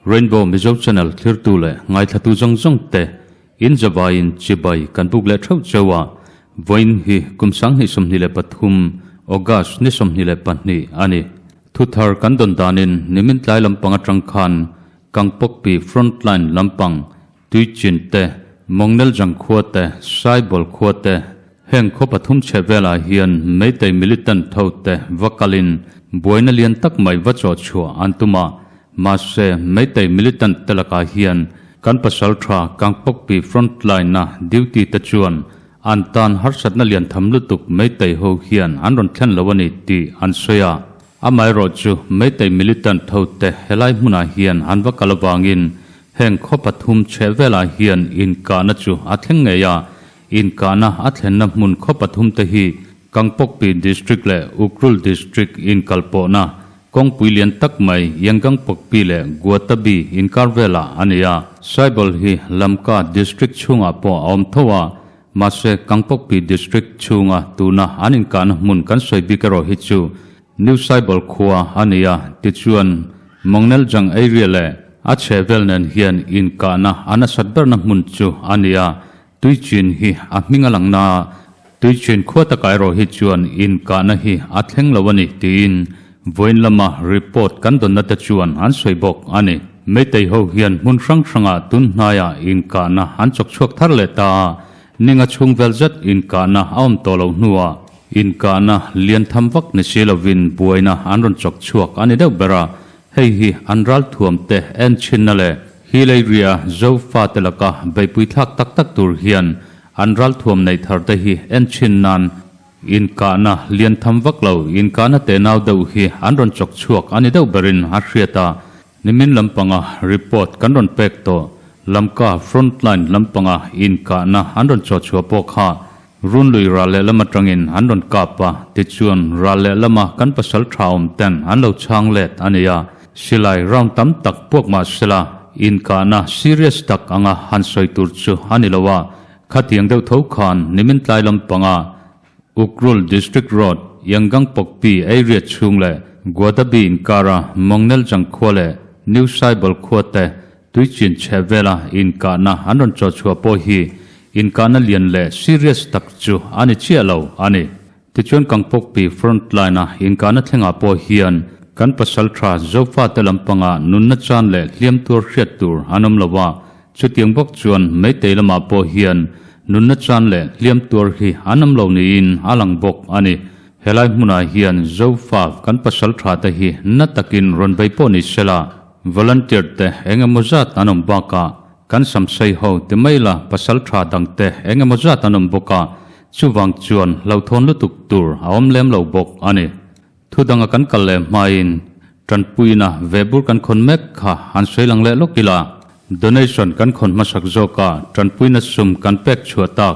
Rainbow Mizo Channel thlirtu leh ngaithlatu zawng zawng te in zavaiin chibai kan buk leh theuh cheu a, vawiin hi kum 2023 August ni 22 a ni. Thuthar kan dawn danin nimin tlai lampang atang khan Kangpokpi Frontline lampang Tuichin te, Mongnel Jang khua te, Saibol khua te, heng khaw pathum chhe velah hian Meitei militant tho te va kalin buaina lian tak mai va chaw chhuah an tum a, mahse Meitei militant te lakah hian kan pasal tha Kangpokpi frontline a duty te chuan an tan harsatna lian tham lutuk Meitei ho hian an rawn thlen lo a ni tih an sawi a. Amaherawhchu, Meitei militant hote helai hmunah hian an va kal avangin heng khaw pathum chheh velah hian inkahna chu a thleng ngei a, inkahna a thlenna hmun khaw pathum te hi Kangpokpi District leh Ukhrul District inkalpawhna kawngpui lian tak mai Yangangpokpi leh Guwahati inkar velah a ni a. Saibol hi Lamka District chhungah pawh a awm tho a, Mahse, Kangpokpi District chhunga tuna an inkahna hmun kan sawi bik erawh hi chu New Saibol khua a ni a, tichuan Mongneljang area leh a chhehvel nen hian inkahna a nasat berna hmun chu a ni a, Tuichin hi a hming a lang na a, Tuichin khua takah erawh hi chuan inkahna hi a thleng lo a ni tiin vawiin lama report kan dawnna te chuan an sawi bawk a ni. Meitei ho hian hmun hrang hrangah tun hnaiah inkahna an chawk chhuak thar leh ta a, ninga chhung vel zet inkahna a awm tawh loh hnuah inkahna lian tham vak ni si lovin buaina an rawn chawk chhuak a ni deuh ber a, hei hi an ralthuam te en chhinna leh hi lei ria Zofa te laka beihpui thlak tak tak tur hian an ralthuam neih thar te hi en chhin nan Inkahna lian tham vak lo, inkahna tenau deuh hi an rawn chawk chhuak a ni deuh berin a hriat a, nimin lampanga report kan rawn pek tawh, Lamka frontline lampanga inkahna an rawn chawh chhuah pawh kha Runlui ral lehlam atangin an rawn kap a, tichuan ral lehlama kan pasal tha awm ten an lo chhang let a ni a, silai round tam tak puak mah sela inkahna serious tak anga han sawi tur chu a ni lo a, Khatiang deuh tho khan nimin tlai lampanga Ukhrul District Road, Yangangpokpi area chhung leh Guwahati inkara Mongneljang khua leh New Saibol khua te tuichin chheh vela inkahna an rawn chaw chhuah pawh hi inkahna lian leh serious tak chu a ni chiah lo a ni. Tichuan Kangpokpi Frontline a inkahna thlengah pawh hian kan pasal tha Zofate lampanga nunna chan leh hliam tur hriat tur an awm lo a, chutiang bawk chuan Meitei lamah pawh hian nunna chan leh hliam tuar hi an awm lo niin a lang bawk a ni. Helai hmunah hian Zofa kan pasal tha te hi na takin rawn bei pawh ni sela, volunteer te eng emaw zat an awm bakah kan samsei ho ti mai la pasal tha dang te eng emaw zat an awm bawk a, Chuvang chuan hlauhthawn lutuk tur a awm lem lo bawk a ni. Thu danga kan kal leh hmain tanpuina ve bur kan khawn mek kha han sawi lang leh lawk ila. Donation kan khawn hmasak zawka tanpuina sum kan pek chhuah tak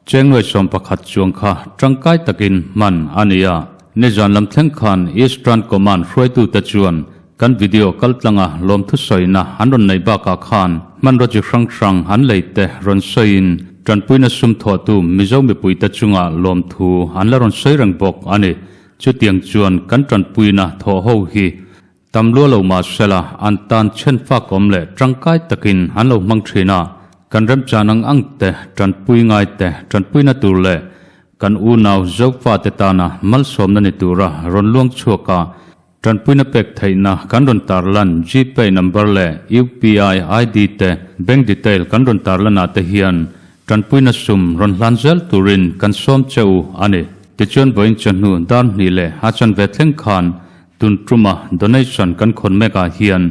chengnuai 11 chuang kha tangkai takin hman a ni a. Nizan lam thleng khan Eastern Command hruaitute chuan kan video kaltlanga lawmthu sawina an rawn nei bakah khan hmanraw chi hrang hrang an lei te rawn sawiin tanpuina sum thawhtu Mizo mipuite chunga lawmthu an la rawn sawi reng bawk a ni. Chutiang chuan kan tanpuina thawh ho hi tam lua lo mahsela an tan chhen fak awm leh tangkai takin an lo hmang thin a, kan remchan ang ang te tanpui ngai te tanpuina tur leh kan unau Zofate tana malsawmna ni tura rawn luang chhuak a, Tanpuina pek theihna kan rawn tarlan GPay number leh UPI ID te bank detail kan rawn tarlan ah te hian tanpuina sum rawn hlan zel turin kan sawm che u a ni. Tichuan vawiin chawhnu dar hnih leh a chanve thleng khan tun tuma donation kan khawn mek ah hian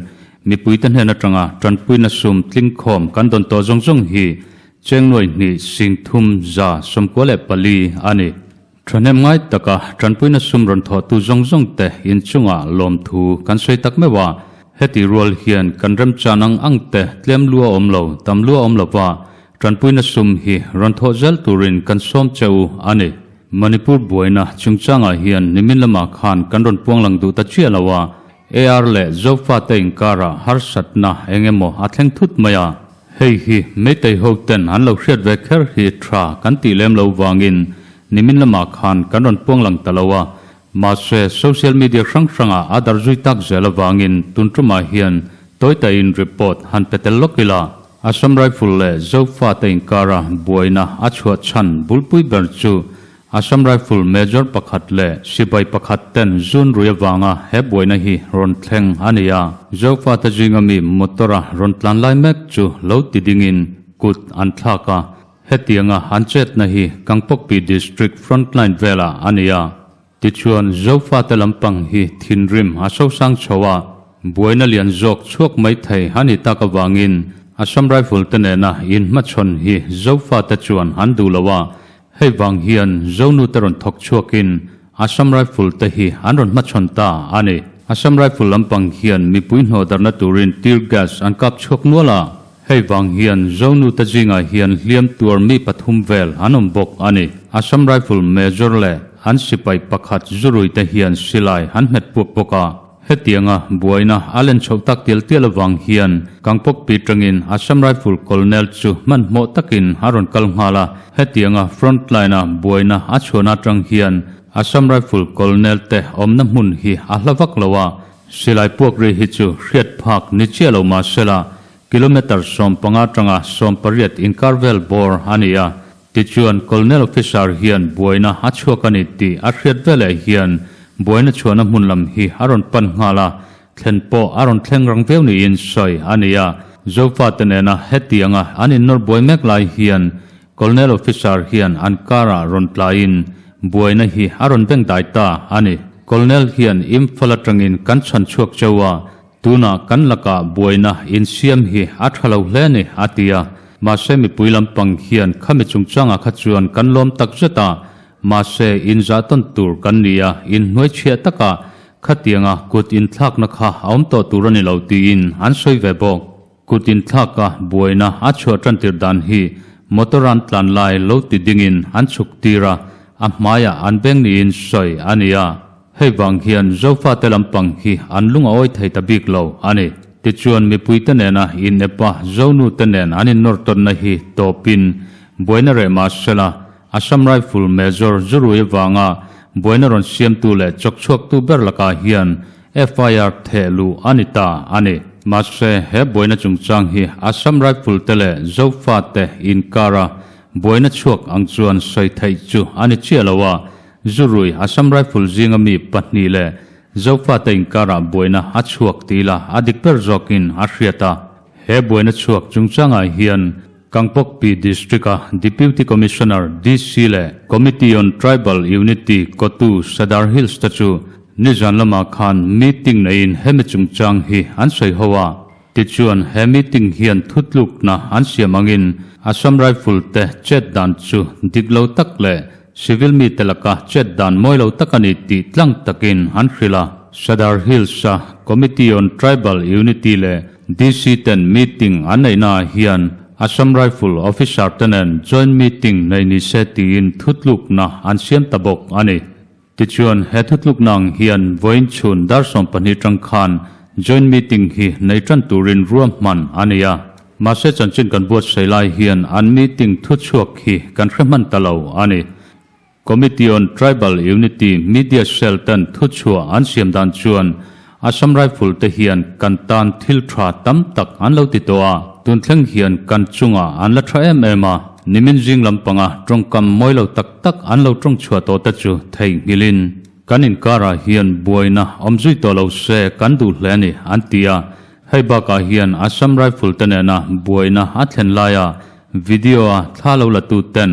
mipuite hnen atanga tanpuina sum tlingkhawm kan dawn tawh zawng zawng hi chengnuai hnih sing thum za 94 a ni. Thahnem ngai taka tanpuina sum rawn thawhtu zawng zawng te inchungah lawmthu kan sawi tak meuh a, heti rual hian kan remchan ang ang te tlem lua awm lo, tam lua awm lova tanpuina sum hi rawn thawh zel turin kan sawm che u a ni. Manipur buaina chungchangah hian nimin lamah khan kan rawn puang lang duh ta chiah lo a, AR leh Zofate inkarah harsatna eng emaw a thleng thut mai a, hei hi Meitei ho ten an lo hriat ve kher hi tha kan tih lem lo vangin nimin lamah khan kan rawn puang lang ta lo a, mahse social media hrang hrangah a dar zui tak zel avangin tun tumah hian Tawita-in report han pe tel lawk ila, Assam Rifle leh Zofate inkara buaina a chhuah chhan bulpui ber chu Assam Rifle Major pakhat leh sipai pakhat ten zun rui avanga he buaina hi rawn thleng a ni a. Zofate zinga mi motor-a rawn tlan lai mek chu lo ti dingin kut an thlak a, hetianga an chetna hi Kangpokpi District frontline velah a ni a. Tichuan, Zofate lampang hi thinrim a sosang chho a, buaina lian zawk chhuak mai thei a ni tak avangin Assam Rifle te nena inhmachhawn hi Zofate chuan an duh lo a, hei vang hian Zonu te rawn thawk chhuakin Assam Rifle te hi an rawn hmachhawn ta a ni. Assam Rifle lampang hian mipui hnawhdarhna turin tear gas an kap chhuak nual a, Hei vang hian Zonu te zingah hian hliam tuar mi pathum vel an awm bawk a ni. Assam Rifle Major leh an sipai pakhat zurui te hian silai an hmet puak bawk a. Hetianga buaina a len chhoh tak tial tial avang hian Kangpokpi tangin Assam Rifle Colonel chu hmanhmawh takin a rawn kal nghal a. Hetianga front line-a buaina a chhuahna atang hian Assam Rifle Colonel te awmna hmun hi a hla vak lo a. Silai puak ri hi chu hriat phak ni chiah lo mahsela Kilometre 15 atanga 18 inkar vel bawr a ni a, tichuan Colonel Officer hian buaina a chhuak a ni tih a hriat veleh hian buaina chhuahna hmun lam hi a rawn pan nghal a, thlen pawh a rawn thleng rang viau niin sawi a ni a. Zofate nena hetianga an innawr buai mek lai hian Colonel Officer hian an karah rawn tlaiin buaina hi a rawn beng dai ta a ni. Colonel hian Imphal atangin kan chhan chhuak cheu a, Tunah kan lakah buaina insiam hi a tha lo hle ni, a ti a. Mahse mipui lampang hian khami chungchangah kha chuan kan lawm tak zet a, mahse inzah tawn tur kan ni a, inhnuaichhiah takah khatianga kut inthlakna kha a awm tawh tur a ni lo tiin an sawi ve bawk. Kut inthlaka buaina a chhuah tantir dan hi motor an tlan lai lo ti dingin an chhuk tir a, a hmaiah an beng niin sawi a ni a. Hei vang hian Zofate lampang hi an lung a awi thei ta bik lo a ni. Tichuan mipuite nena inepa Zonute nen an innawr tawnna hi tawpin buaina reh mah sela, Assam Rifle Major Zurui avanga buaina rawn siamtu leh chawkchhuaktu ber lakah hian FIR theh luh a ni ta a ni. Mahse he buaina chungchang hi Assam Rifle te leh Zofate inkara buaina chhuak ang chuan sawi theih chu a ni chiah lo a, Zurui, Assam Rifle zinga mi pahnih leh Zofate inkarah buaina a chhuak ti ila a dik ber zawkin a hriat a. He buaina chhuak chungchangah hian Kangpokpi District-a Deputy Commissioner, DC, leh Committee on Tribal Unity kotu Sadar Hills te chu nizan lamah khan meeting neiin hemi chungchang hi an sawi ho a. Tichuan, he meeting hian thutlukna an siam angin Assam Rifle te chet dan chu dik lo tak leh civil mite laka chet dan mawi lo tak a ni tih tlang takin an hrilh a. Sadar Hills-a Committee on Tribal Unity leh DC ten meeting an neihnaah hian Assam Rifle officer te nen joint meeting nei ni se tiin thutlukna an siam ta bawk a ni. Tichuan, he thutlukna ang hian vawiin chhun dar 12 tang khan joint meeting hi nei tan turin ruahman a ni a. Mahse chanchin kan buatsaih lai hian an meeting thuchhuak hi kan hre hman ta lo a ni. Committee on Tribal Unity Media Cell ten thuchhuah an siam dan chuan Assam Rifle te hian kan tan thil tha tam tak an lo ti tawh a, tun thleng hian kan chungah an la tha em em a, nimin zing lampanga tawngkam mawi lo tak tak an lo tawng chhuah tawh te chu theihnghilhin kan inkarah hian buaina awm zui tawh lo se kan duh hle a ni, an ti a. Hei bakah hian Assam Rifle te nena buaina a thlen laia video-a thla lo la tu ten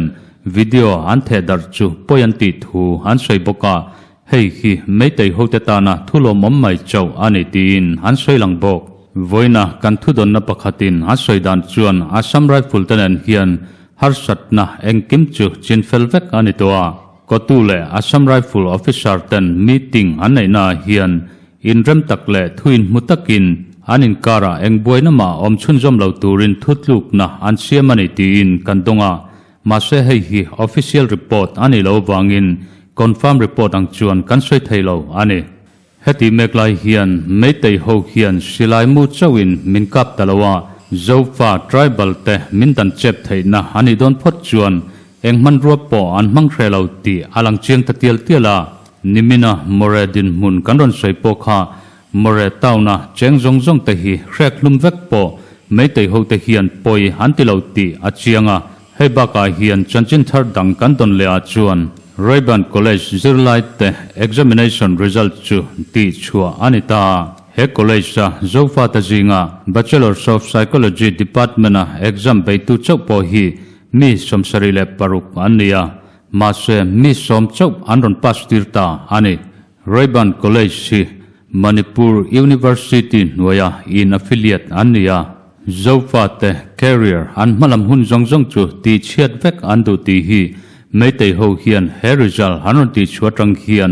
video an theh darh chu pawi an tih thu an sawi bawk a, Hei hi Meitei hote tana thu lawmawm mai chauh a ni tiin an sawi lang bawk. Vawiina kan thudawnna pakhatin a sawi dan chuan Assam Rifle te nen hian harsatna engkim chu chinfel vek a ni tawh a. Kotu leh Assam Rifle officer ten meeting an neihnaah hian inrem tak leh thu inhmu takin an inkarah eng buaina mah awm chhunzawm lo turin thutlukna an siam a ni tiin kan dawng a. Mahse hei hi official report a nih loh avangin confirm report ang chuan kan sawi thei lo a ni. Heti mek lai hian Meitei ho hian silai mu chauhin min kap ta lo a, Zofa tribal te min dan chep theihna a nih dawn phawt chuan eng hmanrua pawh an hmang hre lo tih a lang chiang ta tial tial a. Nimina More dinhmun kan rawn sawi pawh kha. Moreh town-a cheng zawng zawng te hi hrek hlum vek pawh Meitei hote hian pawi an ti lo tih a chiang a, hei bakah hian chanchin thar dang kan dawn leh ah chuan Rayburn College zirlai te examination result chu tih chhuah a ni ta. He college-a Zofate zinga Bachelors of Psychology department-a exam beitu chauh pawh hi mi 76 an ni a, mahse mi 10 chauh an rawn pass tir ta a ni. Rayburn College hi Manipur University hnuaia in affiliate an ni a, Zofate career an hmalam hun zawng zawng chu tihchhiat vek an duh tih hi Meitei ho hian he result an rawn tihchhuah atang hian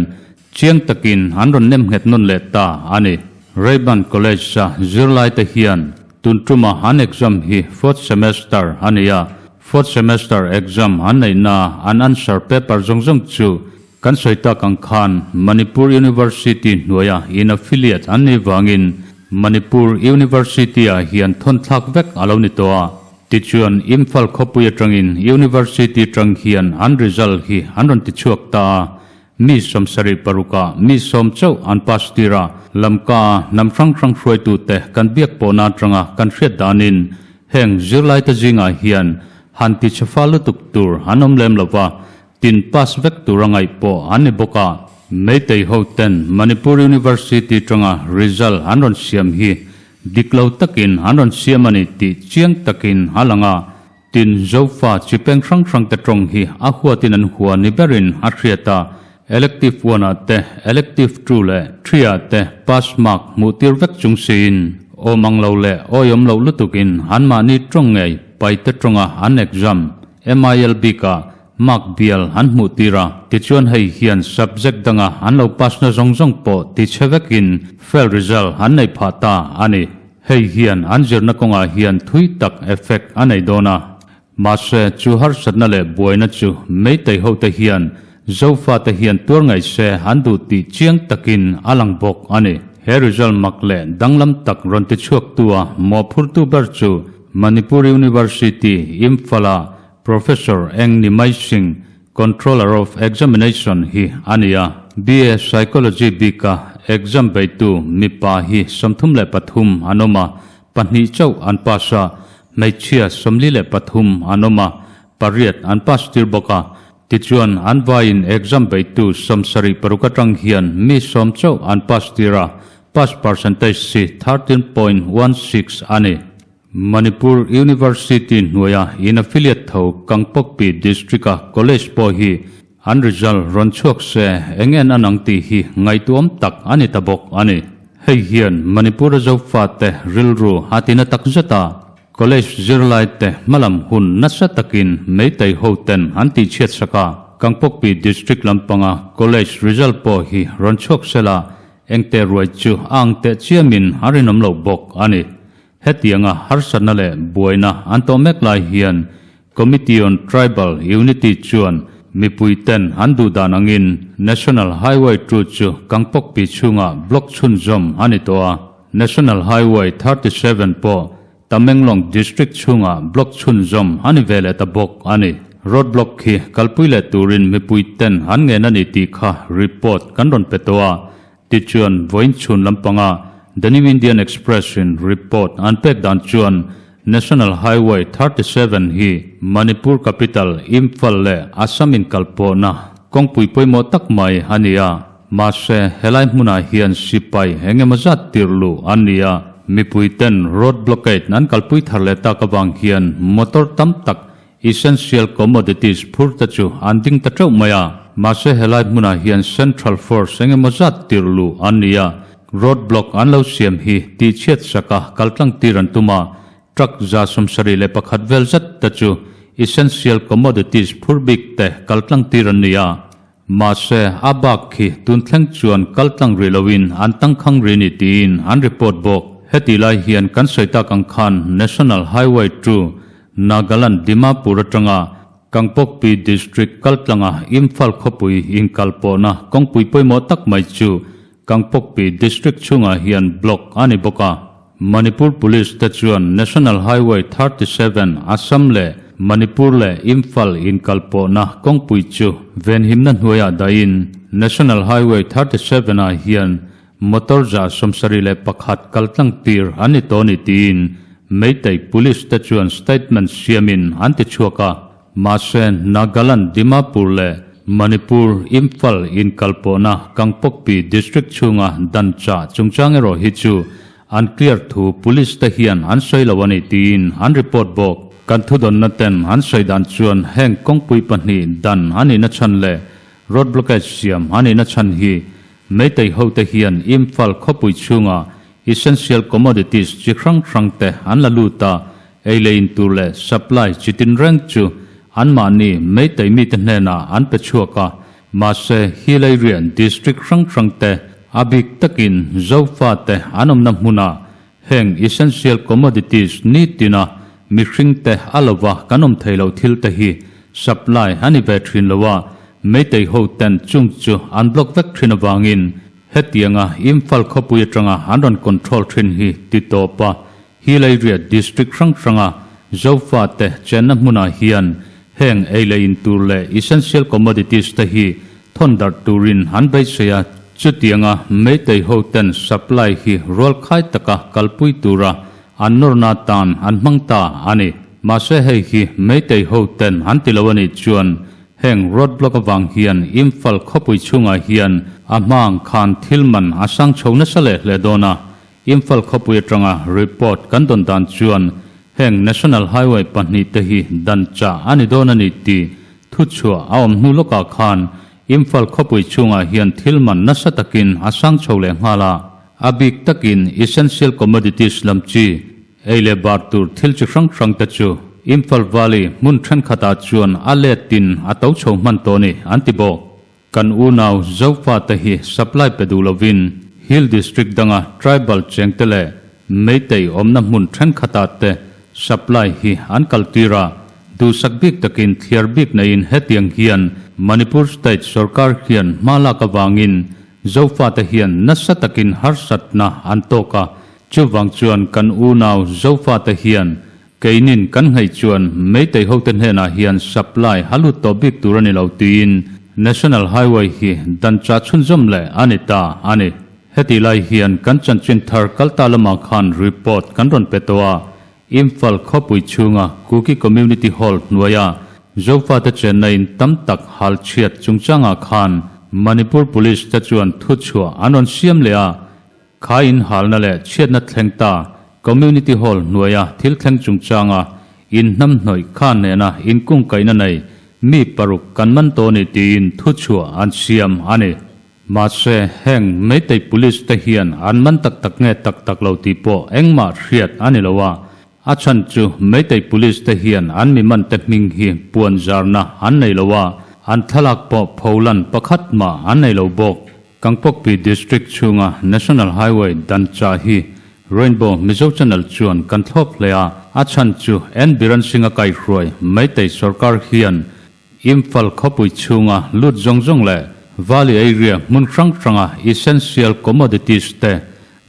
chiang takin an rawn nem nghet nawn leh ta a ni. Rayburn College-a zirlaite hian tun tuma an exam hi fourth semester a ni a, fourth semester exam an neihna an answer paper zawng zawng chu Kan sawi tak ang khan Manipur University hnuaia in affiliate an nih vangin Manipur University-ah hian thawnthlak vek a lo ni tawh a. Tichuan Imphal khawpui atangin University tang hian an result hi an rawn tichhuak ta a, mi 76 ah mi 10 chauh an pass tir a. Lamka a hnam hrang hrang hruaitute kan biak pawhna atanga kan hriat danin heng zirlaite zingah hian han tichhe fal lutuk tur an awm lem lo va, Tin pass vek tur a ngaih pawh an ni bawk a. Meitei ho ten Manipur University tanga result an rawn siam hi dik lo takin an rawn siam a ni tih chiang takin a lang a. Tin Zofa chi peng hrang hrang te tawng hi a huatin an hua ni berin a hriat a. Elective one ah te, elective two leh three ah te pass mark hmuh tir vek chung siin awm ang lo leh awiawm loh lutukin anmahni tawng ngei paite tawnga an exam MIL bikah Mark bial an hmuh tir a, tichuan hei hian subject danga an lo pass na zawng zawng pawh ti chhe vekin fail result an nei phah ta a ni. Hei hian an zirna kawngah hian thui tak effect a nei dawn a. Mahse, chu harsatna leh buaina chu Meitei hote hian Zofate hian tuar ngei se an duh tih chiang takin a lang bawk a ni. He result mak leh danglam tak rawn ti chhuaktu a mawhphurtu ber chu Manipur University, Imphal-a Professor Eng Ni Mai Singh, Controller of Examination hi a ni a. BA Psychology bika exam beitu mipa hi 33 an awm a, pahnih chauh an pass a, hmeichhia 43 an awm a, pariat an pass tir bawk a. Tichuan, an vaiin exam beitu 76 atang hian mi 10 chauh an pass tir a, pass percentage hi 13.16 a ni. Manipur University hnuaia in affiliate tho Kangpokpi District-a college pawh hi an result rawn chhuak se eng en an ang tih hi ngaihtuam tak a ni ta bawk a ni. Hei hian Manipur-a Zofate rilru a tina tak zet a, college zirlaite hmalam hun nasa takin Meitei hoten an tihchhiat sak a, Kangpokpi District lampanga college result pawh hi rawn chhuak sela engte ruai chu a ang teh chiamin a rinawm lo bawk a ni. Hetianga harsatna leh buaina an tawh mek lai hian Committee on Tribal Unity chuan mipuiten an duh dan angin National Highway 2 chu Kangpokpi chhungah block chhunzawm a ni tawh a, National Highway 37 pawh Tamenglong District chhungah block chhunzawm a ni ve leh ta bawk a ni. Road block khi kalpui leh turin mipuiten an ngen a ni tih kha report kan rawn pe tawh a, Tichuan, vawiin chhun lampanga The New Indian Express-in report an pek dan chuan National Highway 37 hi Manipur capital Imphal leh Assam inkalpawhna kawngpui pawimawh tak mai a ni a. Mahse, helai hmunah hian sipai eng emaw zat tirh luh an ni a, mipuiten road blockade an kalpui thar leh tak avang hian motor tam tak Essential commodities phur te chu an ding ta teuh mai a, mahse helai hmunah hian Central Force eng emaw zat tirh luh an ni a, road block an lo siam hi tihchhiat saka kaltlang tir an tum a, truck 71 vel zet te chu Essential commodities phur bik te kaltlang tir an ni a. Mahse, a bak khi tun thleng chuan kaltlang rih loin an tangkhang rih ni tiin an report bawk. Heti lai hian kan sawi tak ang khan National Highway 2, Nagaland Dimapur atanga Kangpokpi District kaltlanga Imphal khawpui inkalpawhna kawngpui pawimawh tak mai chu Kangpokpi District chhungah hian block a ni bawk a. Manipur Police te chuan National Highway 37 Assam leh Manipur leh Imphal inkalpawhna kawngpui chu venhimna hnuaiah dahin National Highway 37 ah hian. motor 171 kaltlang tir an ni tawh a ni tiin Meitei Police te chuan statement siamin an ti chhuak a. Mahse, Nagaland Dimapur leh Manipur Imphal inkalpawhna Kangpokpi District chhunga dan chah chungchang erawh hi chu an clear thu Police te hian an sawi lo a ni tiin an report bawk. Kan thudawnna ten an sawi dan chuan heng kawngpui pahnih dan a nihna chhan leh road blockage siam a nihna chhan hi Meitei hote hian Imphal khawpui chhunga essential commodities chi hrang hrang te an la lut a, ei leh in tur leh supply chi tin reng chu anmahni Meitei mite hnenah an pe chhuak a, mahse Hilairian district hrang hrang te a bik takin Zofa te an awmna hmunah heng essential commodities nitina mihring te a lova kan awm thei lo thil te hi supply a ni ve thin lo a, Meitei ho ten chung chu an block vek thin avangin hetianga Imphal khawpui atanga an rawn control thin hi ti tawp a, Hilairiat district hrang hranga Zofa te chenna hmunah hian heng ei leh in tur leh essential commodities te hi thawn darh turin an beisei a, chutianga Meitei ho ten supply hi rualkhai taka kalpui tura an nawrna tan an hmang ta a ni. Mahse hei hi Meitei ho ten an ti lo a nih chuan heng road block avang hian Imphal khawpui chhungah hian a hmaang khan thil man a sang chho nasa leh hle dawn a, Imphal khawpui atanga report kan dawn dan chuan heng National Highway pahnih te hi dan chah a ni dawn a ni tih thuchhuah a awm hnu lawkah khan Imphal khawpui chhungah hian thil man nasa takin a sang chho leh nghal a, a bik takin essential commodities lam chi ei leh bar tur thil chi hrang hrang te chu Imphal Valley hmun thenkhatah chuan a letin a to chho hman tawh a ni an ti bawk. Kan unau Zofa te hi supply pe duh lovin Hill District danga tribal chengte leh Meitei awmna hmun thenkhatah te supply hi an kaltir a, duhsak bik takin thliar bik neiin hetiang hian Manipur State sorkar hian hma lak avangin Zofa te hian nasa takin harsatna an tawk a, chuvang chuan kan unau Zofa te hian Keinin kan nghaih chuan Meitei hote hnenah hian supply ha lut tawh bik tur a ni lo tiin National Highway hi dan chah chhunzawm leh a ni ta a ni. Heti lai hian kan chanchin thar kalta lamah khan report kan rawn pe tawh a, Imphal khawpui chhunga Kuki Community Hall hnuaia Zofate chenna in tam tak hal chhiat chungchangah khan Manipur Police te chuan thuchhuah an rawn siam leh a, Kha in halna leh chhiatna thleng ta Community Hall hnuaia thil thleng chungchanga in hnamhnawih kha nena inkungkaihna nei mi paruk kan man tawh ni tiin thuchhuah an siam a ni. Mahse, heng Meitei Police te hian an man tak tak nge tak tak lo tih pawh engmah hriat a ni lo a, a chhan chu Meitei Police te hian an mi man te hming hi puan zarna an nei lo a, an thlalak pawh pholan pakhat mah an nei lo bawk. Kangpokpi District chhunga National Highway dan chah hi Rainbow Mizo Channel chuan kan thlawp hle a, a chhan chu N Biren Singh-a kaihruai Meitei sorkar hian Imphal khawpui chhunga lut zawng zawng leh Valley area hmun hrang hranga essential commodities te,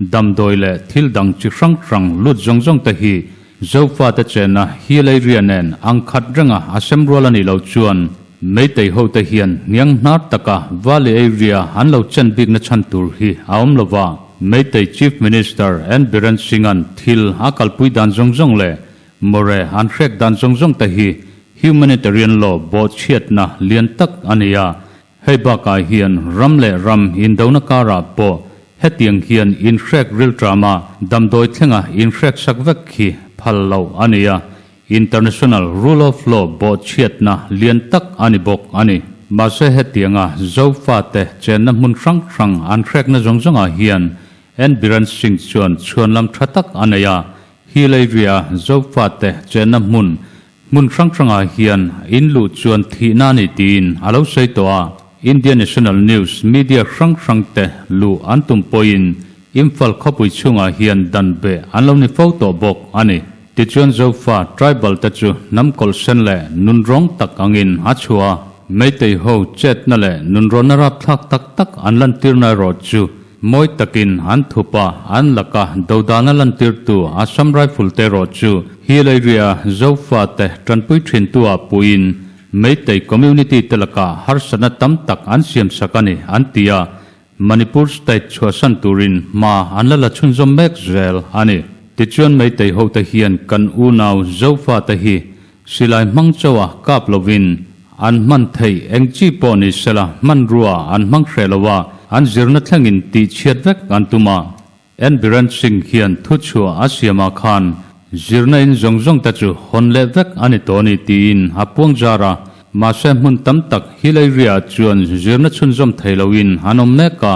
damdawi leh thil dang chi hrang hrang lut zawng zawng te hi Zofate chenna Hill area nen ang khat renga a sem rual a nih loh chuan Meitei hote hian hniang hnar taka Valley area an lo chen bikna chhan tur hi a awm lo va. Meitei Chief Minister N Biren Singh-a'n thil a kalpui dan zawng zawng leh More an hrek dan zawng zawng te hi humanitarian law bawhchhiatna lian tak a ni a. Hei bakah hian ram leh ram indona karah pawh hetiang hian inhrek rilṭama damdawi thlenga inhrek sak vek hi phal loh a ni a. International Rule of Law bawhchhiatna lian tak a ni bawk a ni. Mahse hetianga Zofate chenna hmun hrang hrang an hrekna zawng zawngah hian N Biren Singh chuan chhuanlam tha tak a nei a, Hill area Zofate chenna hmun hmun hrang hrangah hian in luh chuan thihna a ni tiin a lo sawi tawh a. India National News media hrang hrangte luh an tum pawhin Imphal khawpui chhungah hian dan beh an lo ni fo tawh bawk a ni. Tichuan Zofa tribal te chu hnam kawlh sen leh nunrawng tak angin a chhuah a, Meitei ho chetna leh nunrawnna rapthlak tak tak an lantirna erawh chu mawi takin an thup a, an laka dodana lantirtu Assam Rifle te erawh chu Hill area Zofa te tanpui thintu ah puiin Meitei community te lakah harsatna tam tak an siamsak a ni an ti a. Manipur state chhuahsan turin hma an la la chhunzawm mek zel a ni. Tichuan Meitei hote hian kan unau Zofate hi silai hmang chauha kap lovin an hman theih eng chi pawh ni sela hmanrua an hmang hreh lo a, an zirna thlengin tihchhiat vek an tum a. N Biren Singh hian thuchhuah a siamah khan zirna in zawng zawng te chu hawn leh vek a ni tawh a ni tiin a puang zar a, mahse hmun tam tak hill area ah chuan zirna chhunzawm thei loin an awm mek a,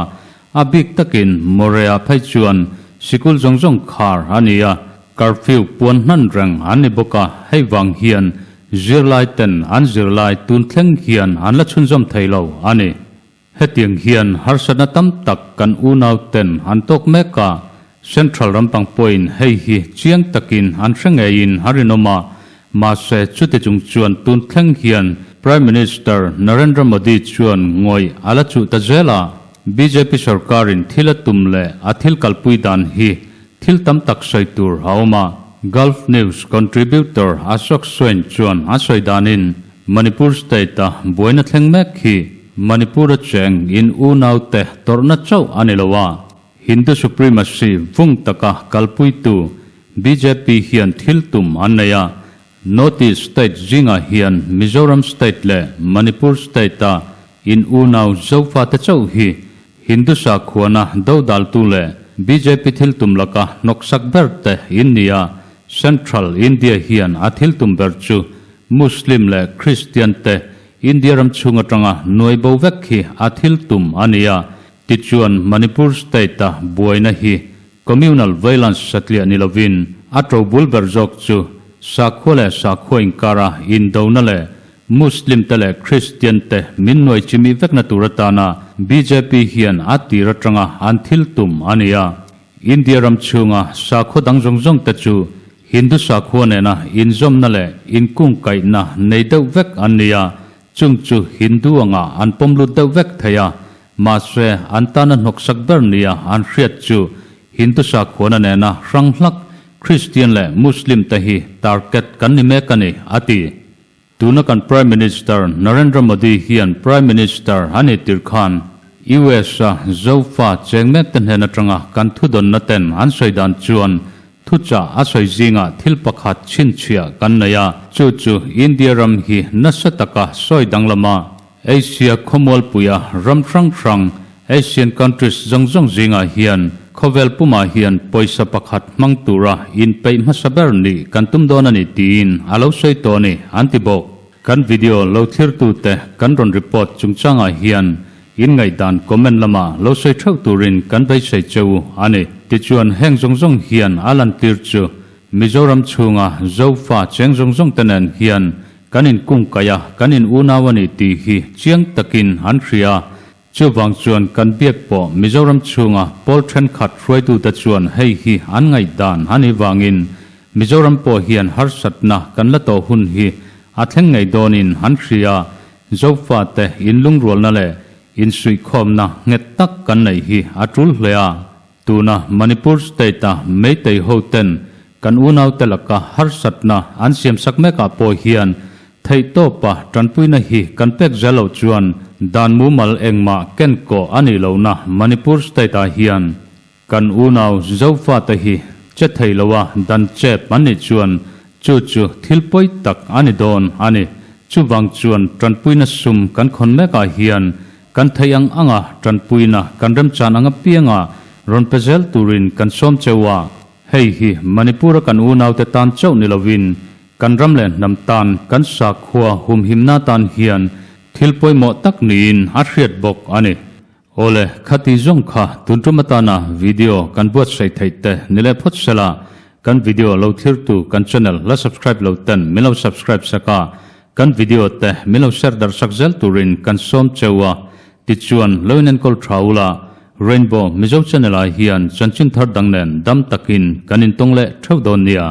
a bik takin Moreh-ah phei chuan sikul zawng zawng khar a ni a, curfew puan hman reng an ni bawk a, hei vang hian zirlai ten an zirlai tun thleng hian an la chhunzawm thei lo a ni. Hetiang hian harsatna tam tak kan unau ten an tawk mek a, Central rampang pawhin hei hi chiang takin an hre ngeiin a rinawm a, mahse chuti chung chuan tun thleng hian Prime Minister Narendra Modi chuan ngawih a la chuh ta zel a, bjp sorkarin thil a tum leh a thil kalpui dan hi thil tam tak sawi tur a awm a. Gulf News contributor Ashok Swain chuan a sawi danin Manipur state-a buaina thleng mek hi Manipur-a cheng in unaute tawrhna chauh a ni lo a, Hindu supremacy vung taka kalpuitu bjp hian thil tum an nei a, North East state zingah hian Mizoram state leh Manipur state-a in unau Zofate chauh hi Hindu sakhuana dodaltu leh bjp thil tum laka hnawksak ber te in ni a, Central India hian a thil tum ber chu Muslim leh Christian te India ram chhung atanga nuai bo vek hi a thil tum a ni a, tichuan Manipur state-a buaina hi communal violence satliah ni lovin a to bul ber zawk chu sakhua leh sakhua inkara indona leh Muslim te leh Christian te min nuai chimi vekna tur atana bjp hian a tir atanga an thil tum a ni a. India ram chhunga sakhua dang zawng zawng te chu Hindu sakhua nena inzawmna leh inkungkaihna nei deuh vek an ni a, chung chu Hindu anga an pawm lut deuh vek thei a, mahse an tana hnawksak ber nia an hriat chu Hindu sakhuana nena hrang hlak Christian leh Muslim te hi target kan ni mek a ni, a ti. Tuna kan Prime Minister Narendra Modi hian Prime Minister a nih tir khan US-a Zofa cheng mek te hnen atanga kan thudawnna ten an sawi dan chuan thuchah a sawi zingah thil pakhat chhinchhiah kan nei a, chu chu India ram hi nasa taka sawi danglam a, Asia khawmualpuia ram hrang hrang, Asian countries zawng zawng zingah hian khawvel pumah hian pawisa pakhat hmang tura inpeih hmasa ber nih kan tum dawn a ni tiin a lo sawi tawh a ni, an ti bawk. Kan video lo thlirtute kan rawn report chungchangah hian in ngaihdan comment lama lo sawi theuh turin kan beisei che u a ni. Tichuan heng zawng zawng hian a lantir chu Mizoram chhunga Zofa cheng zawng zawng te nen hian Kan inkungkaih a, kan in unau a ni tih hi chiang takin an hria. Chuvang chuan kan biak pawh Mizoram chhunga pawl thenkhat hruaitute chuan hei hi an ngaihdan a nih vangin Mizoram pawh hian harsatna kan la tawh hun hi a thleng ngei dawnin an hria. Zofate inlungrualna leh insuihkhawmna nghet tak kan neih hi a tul hle a. Tuna Manipur State-a Meitei hoten kan unaute laka harsatna an siamsak mekah pawh hian theihtawpa tanpuina hi kan pek zel loh chuan dan mumal engmah ken kawh a nih lohna Manipur State-ah hian kan unau Zofate hi che thei loa dan chep an nih chuan chu chu thil pawi tak a ni dawn a ni. Chuvang chuan tanpuina sum kan khawn mekah hian Kan theih ang anga tanpuina kan remchan ang apianga rawn pe zel turin kan sawm cheu a, hei hi Manipur-a kan unaute tan chauh ni lovin kan ram leh hnam tan kan sakhua humhimna tan hian thil pawimawh tak niin a hriat bawk a ni. Awle, khati zawng kha tun tum atana video kan buatsaih theih te ni leh phawt sela, kan video lo thlirtu kan channel la subscribe lo ten min lo subscribe sak a, Kan video te min lo share darh sak zel turin kan sawm cheu a, tichuan lo in enkawl tha ula, Rainbow Mizo channel ah hian chanchin thar dang nen dam takin kan intawng leh theuh dawn nia.